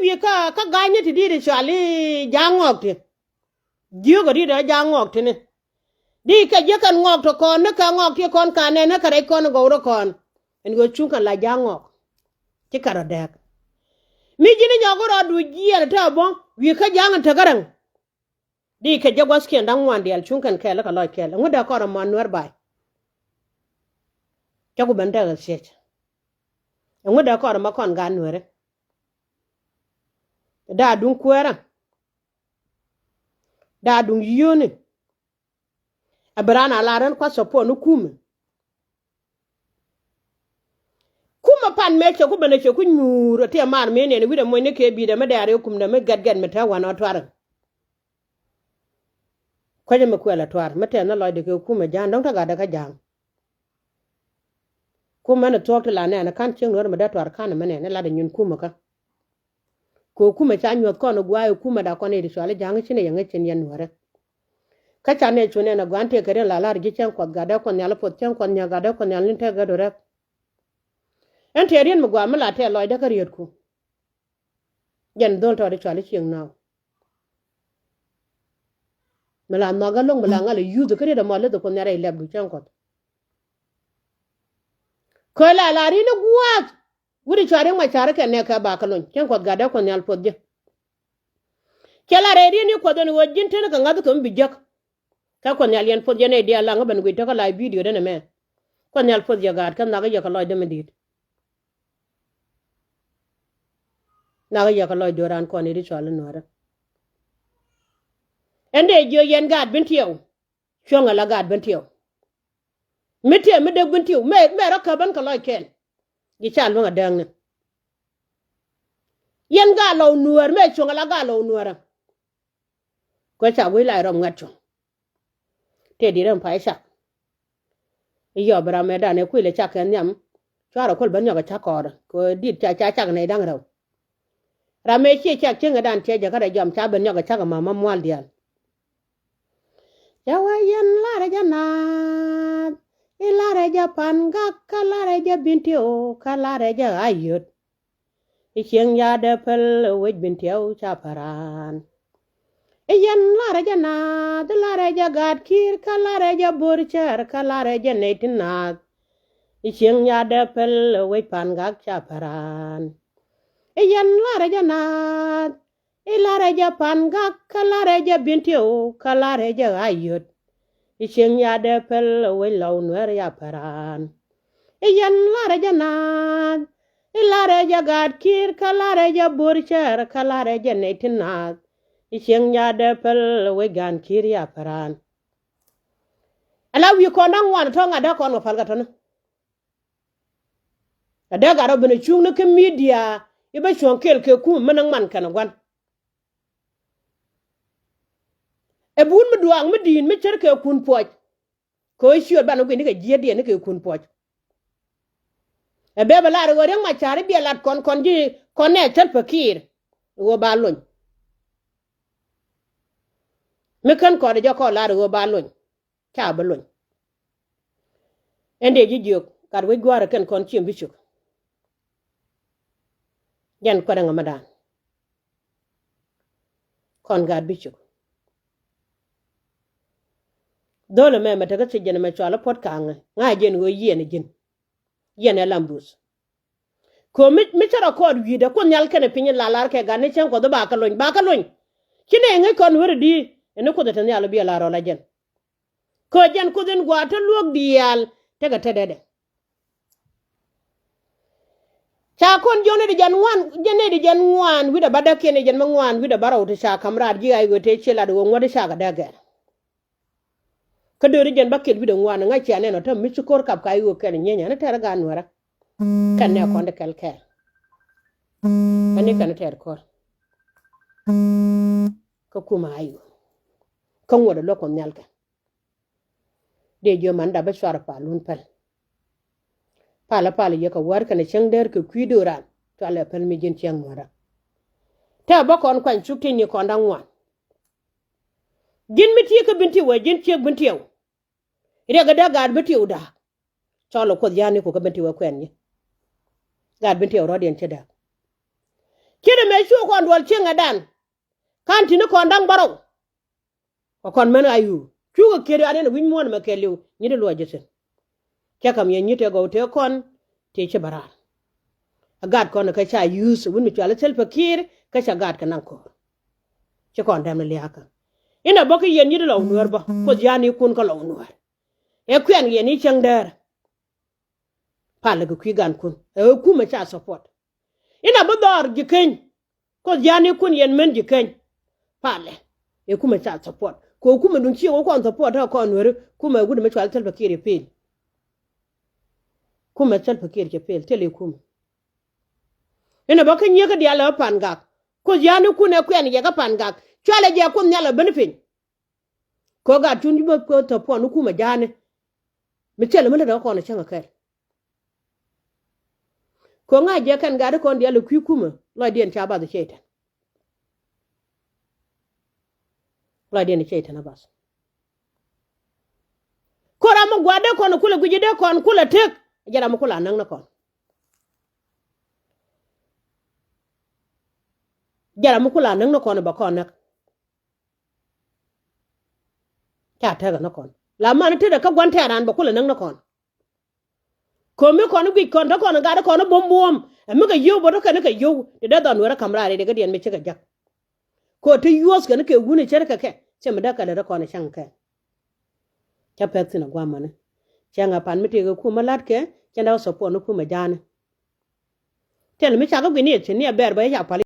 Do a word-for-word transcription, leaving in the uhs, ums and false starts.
Wi̱i̱ kä, kä ga̱nyni ti di̱i̱t i̱ cɔal i̱ ja̱a̱ŋ ŋɔɔk ti. Jiökɛ di̱i̱t ɛ ja̱a̱ŋ ŋɔɔk ti ni. Di kɛ jiäk kɛn ŋɔɔk ti kɔn ni kɛ ŋɔɔk ti kɔn ka nɛn ni kɛ rɛc kɔn gɔw rɔ kɔn. Ɛn ɣöö cuŋ kɛn la ja̱a̱ŋ ŋɔɔk. Ci kɛ rɔ dɛɛk. Mi ji̱n i̱ nyɔk rɔ du jiɛɛn te bä wi̱i̱ kä ja̱a̱ŋ in te kä rɛŋ. Di kɛ jɛ gua̱thkiɛn da̱ŋ ŋuan diaal cuŋ kɛn kɛɛl kɛ lɔc kɛɛl. Ɛŋu dee kɔn rɔ ma nuɛr ba̱a̱y. Cä ku ben tekɛ thiec. Ɛŋu dee kɔn rɔ ma kɔn gaat nuɛri. Daa duŋ kuɛɛrä. Daa duŋ yio̱o̱ni. Ɛ bi raan a lar ɣän kua̱th support ni kumɛ. Kumɛ pan mëë cɛ ku ben ɛ cɛ ku nyuur ɛ ti ɛ maar mëë nɛn wi̱cdɛ muɔ̱cni kɛ bi̱i̱dɛ mi dɛ̈ɛ̈r ɛ kumdɛ mi gɛt gɛt mi te wa̱n ɔ tuarɛ. Kuecä mi kuɛl ɛ tuar mi tɛth ni lɔcdɛ kɛ kumɛ ja̱a̱ŋ dɔ̱ŋ te gatdɛ kä ja̱a̱ŋ. Kumɛ ni thuɔ̱k ti la nɛɛn ka̱n cieŋ nuɔ̱ɔ̱r mi dee tuar ka̱n mi nɛɛn latdɛ nyin kumɛ kä. Kɛ kumɛ ca nyuɔ̱th kɔn ɛ gua̱a̱ ɛ kumɛ da kɔn ɛ ti cual i̱ ja̱a̱ŋ i̱ ci ni yɛ ŋäc cin yɛn nuɔ̱ɔ̱rɛ. Kä ca nɛy cu nɛn ɛ gua̱a̱n tëëkɛ riɛn la la̱r ji̱ cäŋ kuɔth gatdɛ kuɔth nhial i̱ puɔth cäŋ kuɔth nhial gatdɛ kuɔth nhial ni tëëkɛ do̱rɛ. Ɛn tëë riɛn mi gua̱a̱ mi la tɛɛ lɔcdä kä rietku. Jɛn dhol tɔɔt i̱ cual i̱ cieŋ nɔɔk. Mi la nhɔk alo̱ŋ mi la ŋal ɛ yuth kä riet ɛmɔ leth ɛ kuoth nhial rɛy lɛp du cäŋ kuɔth. Köö la la ri̱n i̱ gua̱a̱th. Wi̱r i̱ cual ri̱ŋ ma ca̱r ikɛn nɛɛkɛ ba kä lony cäŋ kuɔth gatdɛ kuoth nhial puɔth jɛ. Cɛ la rɛy ri̱n i̱ kuɔth ɛn ɣöö ji̱n teni kɛ ŋa̱th kɛ mi bi jek. Kä kuɔth nhial yɛn puɔth yɛn nɛy diaal laŋ kä ben guic tekä la bidio den ɛmɛ. Kuɔth nhial puɔth yɛ gaat kä nhak i̱ yɛ kɛ lɔcdä mi di̱i̱t. Nhak i̱ yɛ kɛ lɔcdä raan kɔn i̱ ri cual i̱ nuäärä. Ɛn dee jiök yɛn gaat Bentiu. Cuɔ̱ŋ ala gaat Bentiu. Mi tiɛm mi dek Bentiu mɛ mɛ rɔ käp ɛn kɛ lɔc kɛn. Ji̱ ca luäŋ adääkni. Yɛn gaat lɔw nuäär mɛ cuɔ̱ŋ ala gaat lɔw nuäärä. Kuɛ ca guic la irɔm ŋuɛt cuɔ̱ŋ. Tëë di̱t ɛn pay cak. I̱ yɔp ram ɛ dan ɛ kuil ɛ cak kɛ nhiam. Cuarɛ kuäl ben nyɔk ɛ cak kɔɔrɛ kɛ di̱t ca ca cak nɛy da̱ŋ rɛw. Ram ɛ ciɛ cak cieŋ ɛ dan tiɛc jɛ kä rɛ jɔam ca ben nyɔk ɛ cak ɛ ma̱ma̱ mual diaal. Ca wee yɛn larɛ jɛ naath i̱ larɛ jɛ pan gak kä larɛ jɛ Bentiu kä larɛ jɛ ayöt. I̱ cieŋ ya̱dɛ päl wec Bentiu ca pa̱ran. I̱ yɛn larɛ jɛ naath i̱ larɛ jɛ gaat ki̱i̱r kä larɛ jɛ bo̱r cär kä larɛ jɛ nɛy ti naath. I̱ cieŋ ya̱dɛ päl wec pan gak ca pa̱ran. I̱ yɛn larɛ jɛ naath i̱ larɛ jɛ pan gak kä larɛ jɛ Bentiu kä larɛ jɛ ayöt. I̱ cieŋ ya̱dɛ päl wec lɔw nuɛr ya pa̱ran. I̱ yɛn larɛ jɛ naath i̱ larɛ jɛ gaat ki̱i̱r kä larɛ jɛ bo̱r cär kä larɛ jɛ nɛy ti naath. I̱ cieŋ ya̱dɛ päl wec gaan ki̱i̱r ya pa̱ran. Ala wi̱i̱ kɔn da̱ŋ ŋuan tɔ̱ ŋa̱t dee kɔn kɛ pal kɛ tɔ̱ni. Ɛ dee gat rɔ ben ɛ cuŋni kä midia i̱ bä cuɔ̱ŋ kɛl kɛ kumɛ mi näk man kɛn ɛ gua̱n. Ɛ bi wut mi duaak mi di̱i̱t mi cär kɛ kun puɔc. Kɛ ɣöö ciöt banɛ guic ni kɛ jiätdiɛn ni kɛ kun puɔc. Ɛ bɛ bɛ lar ɣöö Riɛk Macar i̱ biɛ lat kɔn kɔn ji̱ kɔn nɛ thäl Pakiir ɣöö ba lony. Mi kän kɔn jɛ kɔn lar ɣöö ba lony. Ca bi lony. Ɛn dee ji̱ jiök gat wec gua̱a̱r ɛ kɛn kɔn ciem bi cök. Jɛn kuɛt ɛŋä mɛ daan. Kɔn gaat bi cök. Dho̱l ɛmɛ mɛ tekä thiec jɛn ɛmɛ cual i̱ puɔ̱t ka̱a̱ŋä ŋa̱c jɛn ɣöö yiɛn ɛ ji̱n. Yiɛn ɛ lam buth. Kɛ mi mi cä rɔ kɔɔt wi̱i̱dɛ kuoth nhial kɛnɛ piny in la lar kɛ gat ni cäŋ kuɔth i̱ ba kä lony ba kä lony. Ci nɛ ŋäc kɔn weri di ɛn i̱ kuoth ɛ te nhial i̱ bi ɛ la rɔl a jɛn. Kä jɛn kuoth in gua̱a̱r te luäk diaal tekɛ tetdɛ. Ca kɔn jiɔk nɛy ti jɛn ŋuan jɛn nɛy ti jɛn ŋuan wi̱cdɛ bä däkiɛn i̱ jɛn mi ŋuan wi̱cdɛ bä rɛw ti ca ka̱m raar ji̱ ɣa̱c ɣöö tëë ciɛ lat ɣöö ŋuɔ̱t i̱ cakɛ däk gɛr. Kä dööri jɛn bä kiɛt wi̱cdɛ ŋuan ŋa̱c cia nɛn ɔ te mi ci ko̱r kap ka i̱ ɣöö kɛn nyieny ɛn i̱ tɛr i̱ gaat nuɛrä. Kɛn nɛ kɔn ti kɛl kɛɛl. Ɛn i̱ kɛn i̱ tɛr ko̱r. Kä kumɛ a i̱ ɣöö kä ŋuɔ̱t ɛ luäk kɔn nhial kɛ. Dee jiö man dap bä cuarɛ pal wun päl. Palä palä yɛ kɛ wäär kɛnɛ cäŋ däär kɛ kui̱ do̱ran cualɛ päl mi ji̱n cäŋ ŋuäärä. Tɛ bä kɔn kuany cuk ti̱ni kɔn da̱ŋ ŋuan. Ji̱n mi ti̱i̱ kä Bentiu ɛ ji̱n ciek Bentiu. Riɛk ɛ dee gaat Bentiu da̱a̱k. Cɔl ɛ kuoth ya̱a̱ni ku kä Bentiu ɛ kuɛn ji̱. Gaat Bentiu rɔ̱diɛn ci da̱a̱k. Ci ni mɛ cu kɔn duɔl cieŋ ɛ dan. Kan ti ni kɔn da̱ŋ bärɔw. Kɛ kɔn mɛn a yu cukɛ kiet an in wi̱c muɔ̱ɔ̱n mɛ kɛɛliw nyi di luɔc jɛ thi̱n. Cɛ kɛ miɛ nyi tëë gɔw tëë kɔn tëë ci bä raar. A gaat kɔn kä ca yuuth wi̱n mi cual i̱ Salva Kiir kä ca gaat kɛ naŋ ko̱r. Ci kɔn dɛm ni liakä. Inɛ bä kä yɛn nyi di lɔw nuäär bä kuoth ya̱a̱n ikun kä lɔw nuäär. Ɛ kuɛn yɛn i̱ cäŋ däär. Palɛ kɛ kui̱ gankun ɛ ɣöö kumɛ ca support. Inɛ bi dhɔr ji̱ keny. Kuoth ja̱a̱n ikun yɛn män ji̱ keny. Palɛ ɛ kumɛ ca support kɛ ɣöö kumɛ duŋ ci ɣöö kɔn support ɛ kɔn nueri. Kumɛ wut mi cual Salva Kiir yɛ pil. Kumɛ Salva Kiir cɛ pil thil i̱ kumɛ. Inɛ bä kä nyiek kä diaal ɛ pan gak. Kuoth ja̱a̱n ikun ɛ kuɛn yɛ kä pan gak cualɛ jɛ kun nhial ɛ ben piny. Kɛ ɣöö gat cun ji̱ bä kuoth tɔ puɔn i̱ kumɛ ja̱a̱ni. Mi thil mi lät ɛ kɔn ɛ cäŋ ɛ kɛl. Kɛ ŋa̱c jɛ kɛn gat ikɔn diaal ɛ kui̱ kumä lɔcdiɛn ca bath ɛ cɛy tɛn. Lɔcdiɛn ɛ cɛy tɛn a bath. Kɛ ram mi gua̱a̱r dee kɔn kulɛ guic dee kɔn kulɛ tëk. Jɛ ram mi kulɛ anäk ni kɔn. Jɛ ram mi kulɛ anäk ni kɔn bɛ kɔn näk. Ca tɛk ni kɔn la man tetdɛ kä gua̱n tɛ̈ran bɛ kulɛ näk ni kɔn. Ko̱mi kɔn guic kɔn te kɔn gat kɔn buɔ̱m buɔ̱m ɛ mi kɛ yio̱w bä te kɛn kɛ yio̱w ti dee dhɔn weri ka̱m raar i̱ dee kä diɛn mi cikɛ jäk. Kɛ ɣöö te yuɔ̱th kɛn kɛ wuni ce̱tkɛ kɛ thimɛ dee kɛ lät kɔn cäŋ kɛ. Cä pɛk thi̱n a gua̱a̱mani cäŋ a pan mi tëëkɛ kumä la̱tkɛ cɛn dee wä support ni kumä ja̱a̱ni. Tɛn mi cakɛ gui̱ni ɛ thi̱n ni a bɛɛr bä i̱ ca pal.